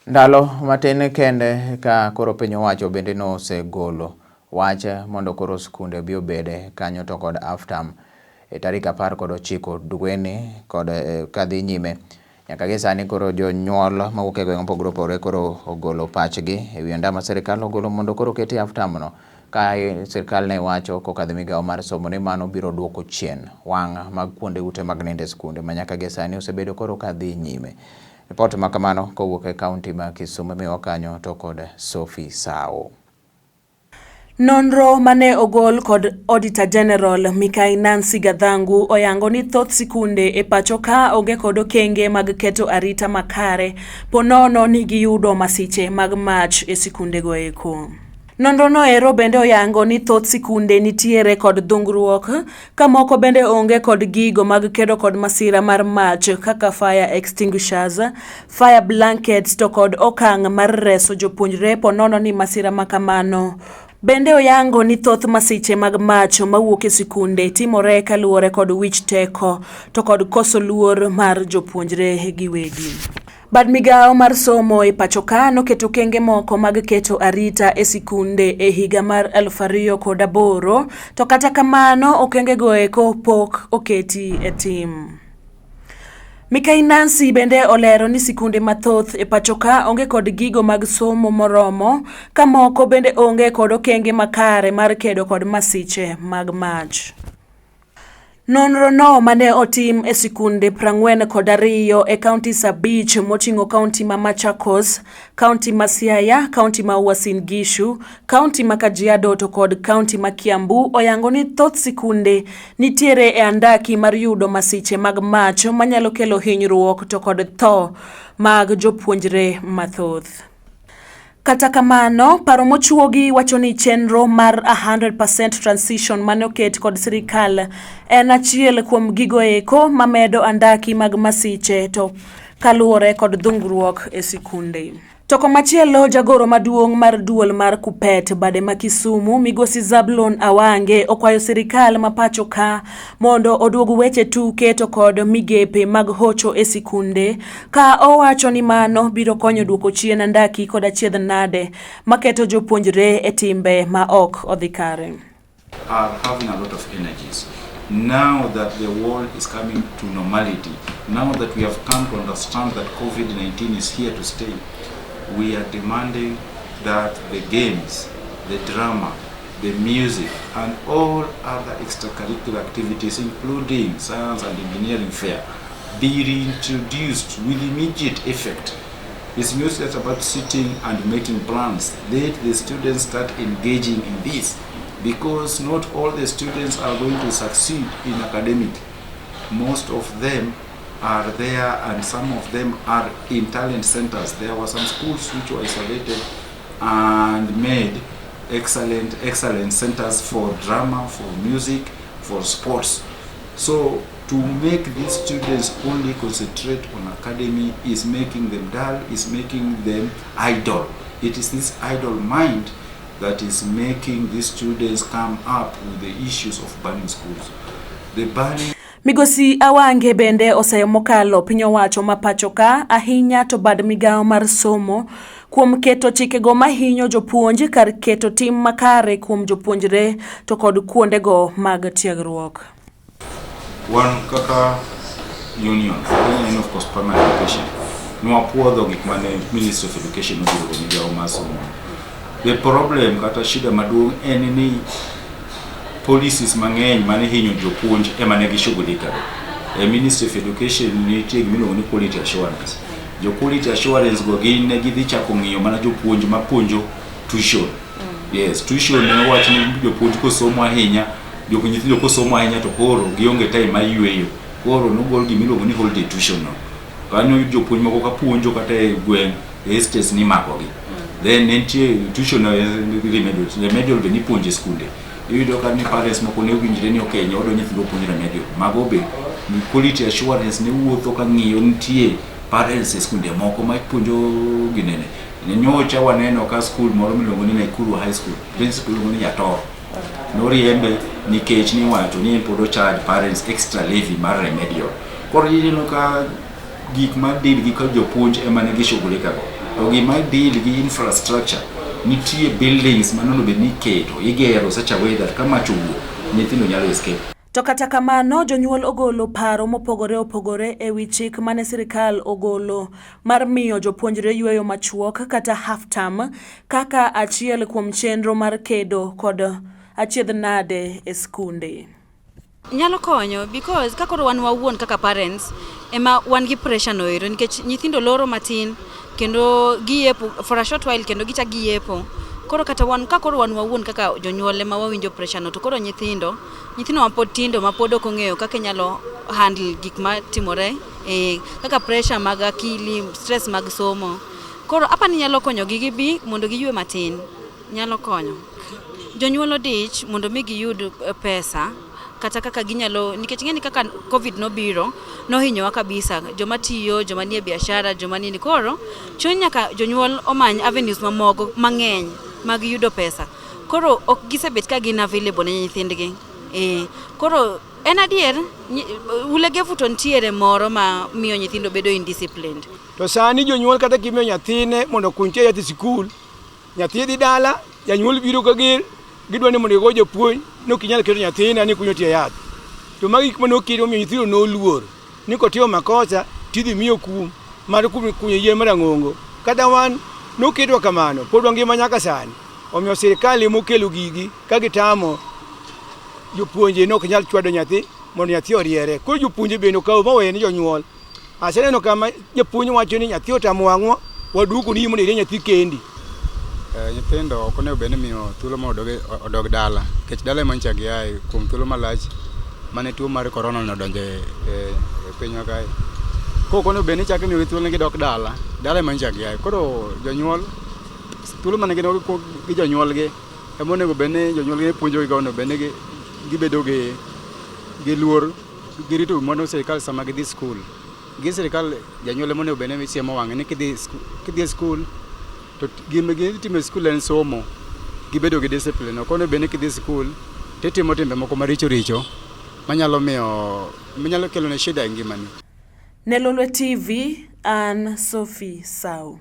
Ndalo matin kende ka koro piny owacho bende nosegolo wach mondo koro skunde obi obede kanyo to kod half term e tarik 19 dweni kod kadhi nyime. Nyaka gi sani koro jonyuol mawuok e gwenge mopogore opogore koro ogolo pachgi e wi ondamo ma sirikal ogolo mondo koro oketi half term no. Ka sirikal ne wacho kokadho e migawo mar somo ni mano biro duoko chien wang' mag kuonde ute mag nindo e skunde ma nyaka gi sani osebedo koro kadhi nyime. Ripot ma kamano kowuok e kaunti ma Kisumu imiyowa kanyo to kod Sophie Sao. Nonro mane ogol kod Auditor General Mikai Nancy Gathangu oyango ni thoth sikunde e pacho ka onge kod okenge mag keto arita makare po nono ni giyudo masiche mag mach e sikundego eko. Nonro no ero bende oyango ni thoth sikunde nitiere kod dhungruok ka moko bende onge kod gigo mag kedo kod masira mar mach kaka fire extinguishers, fire blankets to kod okang' mar reso jopuonjre po nono ni masira ma kamano. Bende oyango ni thoth masiche mag mach mawuok e sikunde timore kaluwore kod wich teko to kod koso luor mar jopuonjre giwegi. Bad migawo mar somo e pacho ka noketo okenge moko mag keto arita e sikunde e higa mar 2008 to kata kamano okengego eko pok oketi e tim. Mikai Nancy bende olero ni sikunde mathoth e pacho ka onge kod gigo mag somo moromo ka moko bende onge kod okenge makare mar kedo kod masiche mag mach. Nonro no mane otim e sikunde 42 e counties 5 moting'o kaunti ma Machakos, kaunti ma Siaya, kaunti ma Uasin Gishu, kaunti ma Kajiado to kod kaunti ma Kiambu oyango ni thoth sikunde nitiere e andaki mar yudo masiche mag mach manyalo kelo hinyruok to kod tho mag jopuonjre mathoth. Kata kamano, paro mochuogi wacho ni chenro mar 100% transition mane oket kod sirikal en achiel kuom gigo eko mamedo andaki mag masiche to kaluwore kod dhungruok e sikunde. To komachielo, jagoro maduong' mar duol mar Kuppet bade ma Kisumu, Migosi Zablon Awange okwayo sirikal ma pacho ka mondo oduog weche tuke to kod migepe mag hocho e sikunde ka owacho ni mano biro konyo duoko chien andaki kod achiedh nade maketo jopuonjre e timbe ma ok odhi kare. Are having a lot of energies. Now that the world is coming to normality, now that we have come to understand that COVID-19 is here to stay, we are demanding that the games, the drama, the music, and all other extracurricular activities, including science and engineering fair, be reintroduced with immediate effect. It's not just about sitting and making plans. Let the students start engaging in this, because not all the students are going to succeed in academic. Most of them are there, and some of them are in talent centers. There were some schools which were isolated and made excellent centers for drama, for music, for sports. So to make these students only concentrate on academy is making them dull, is making them idle. It is this idle mind that is making these students come up with the issues of burning schools. The burning Migosi Awange bende oseyo mokalo piny owacho ma pacho ka ahinya to bad migawo mar somo kuom keto chikego mahinyo jopuonj kar keto tim makare kuom jopuonjre to kod kuondego mag tiegruok. Wan kaka union, Kenya Union of Post Primary Education, nwapuodho gik mane Ministry of Education obiro go migawo mar somo. The problem kata shida maduong' en ni policies mang'eny mane hinyo jopuonj ema ne gishughulika go. E Ministry of Education nitie gima iluongo ni quality assurance. Jo quality assurance go gin ne gidhi chako ng'iyo mana jopuonj mapuonjo tuition. Yes, tuition ne owach ni jopuonj kosomo ahinya, jopuonj nyithindo kosomo ahinya to koro gionge time mar yueyo. Koro nogol gima iluongo ni holiday tuition no. Kanyo jopuonj moko ka puonjo kata e gweng' e estates nimakogi. Then ne nitie tuition remedial, remedial be nipuonjo e skunde. Iyudo ka ni parents moko ne owinjre ni okay, nyawadwa nyithindo puonj remedial. Mago be quality assurance ne wuotho ka ng'iyo nitie parents e skunde moko ma puonjo ginene. Nyocha waneno ka skul moro miluongo ni Nakuru High School, principal iluongo ni Yator. Noriembe nikech niwacho ni en pod o charge parents extra levy mar remedial. Koro ineno ka gik ma deal gi ka jopuonj ema ne gishughulika go. To gima deal gi infrastructure, nitie buildings manono bed ni iketo, igero such a way that ka mach owuok, nyithindo nyalo escape. To kata kamano, jonyuol ogolo paro mopogore opogore e wi chik mane sirkal ogolo mar miyo jopuonjre yueyo machuok kata half term kaka achiel kuom chenro mar kedo kod achiedh nade e skunde. Nyalo konyo because ka koro wan wawuon kaka parents ema wan gi pressure no ero nikech nyithindo loro matin kendo giyepo for a short while kendo gichak giyepo. Koro kata wan ka koro wan wawuon kaka jonyuol ema wawinjo pressure no to koro nyithindo nyithindo mapod tindo mapod ok ong'eyo kaka inyalo handle gik matimore e, kaka pressure mag akili, stress mag somo. Koro apa ni nyalo konyogi gibi mondo giyue matin. Nyalo konyo. Jonyuol odich mondo mi giyud pesa kata kaka ginyalo nikech ing'e ni kaka Covid nobiro nohinyowa kabisa joma tiyo, joma nie biashara, joma nini. Koro chuny nyaka jonyuol omany avenues mamoko mang'eny mag yudo pesa. Koro ok gisebet ka gin available ne nyithindgi. Eh, koro en adier ulegevu to nitiere moro ma miyo nyithindo bedo indisciplined. To sani jonyuol kata kimiyo nyathine mondo okuny tie yath e sikul, nyathi dhi dala, janyuol biro kager, gidwa ni mondo gigo japuonj ni ok inyal keto nyathina ni kunyo tie yath. To magi gik mane oket omiyo nyithindo noluor ni kotimo makosa tidhi miyo kum mar kunyo yien marang'ongo. Kata wan noketwa kamano, pod wangima nyaka sani. Omiyo sirkal ema okelo gigi ka gitamo jopuonje ni ok nyal chwado nyathi mondo nyathi oriere. Koro jopuonje bende okawo ma oweyo ni jonyuol. Aseneno kama japuonj wacho ni nyathi otamo wang'wa, waduoko ni mondo irie nyathi kendi. Nyithindo ok onego bed ni imiyo thuolo mondo odog dala nikech dala ema nyocha giaye kuom thuolo malach mane tuo mar korona no odonjo e pinywa kae. Koro ok onego bed ni ichako imiyogi thuolo ni gidok dala, dala ema nyocha giaye. Koro jonyuol thuolo mane gin go gi jonyuolgi ema onego bed ni jonyuolgi puonjogi go onego bed ni gibedo gi luor girito mwandu sirikal sama gidhi skul. Gi sirikal janyuol ema onego bed ni siemo wang'e ni kidhi e skul to gima gitimo e skul en somo gibedo gi discipline. Ok onego bed ni kidhi skul titimo timbe moko maricho richo manyalo miyo manyalo keloni shida e ngimani. Ne Lolwe TV, an Sophie Sau.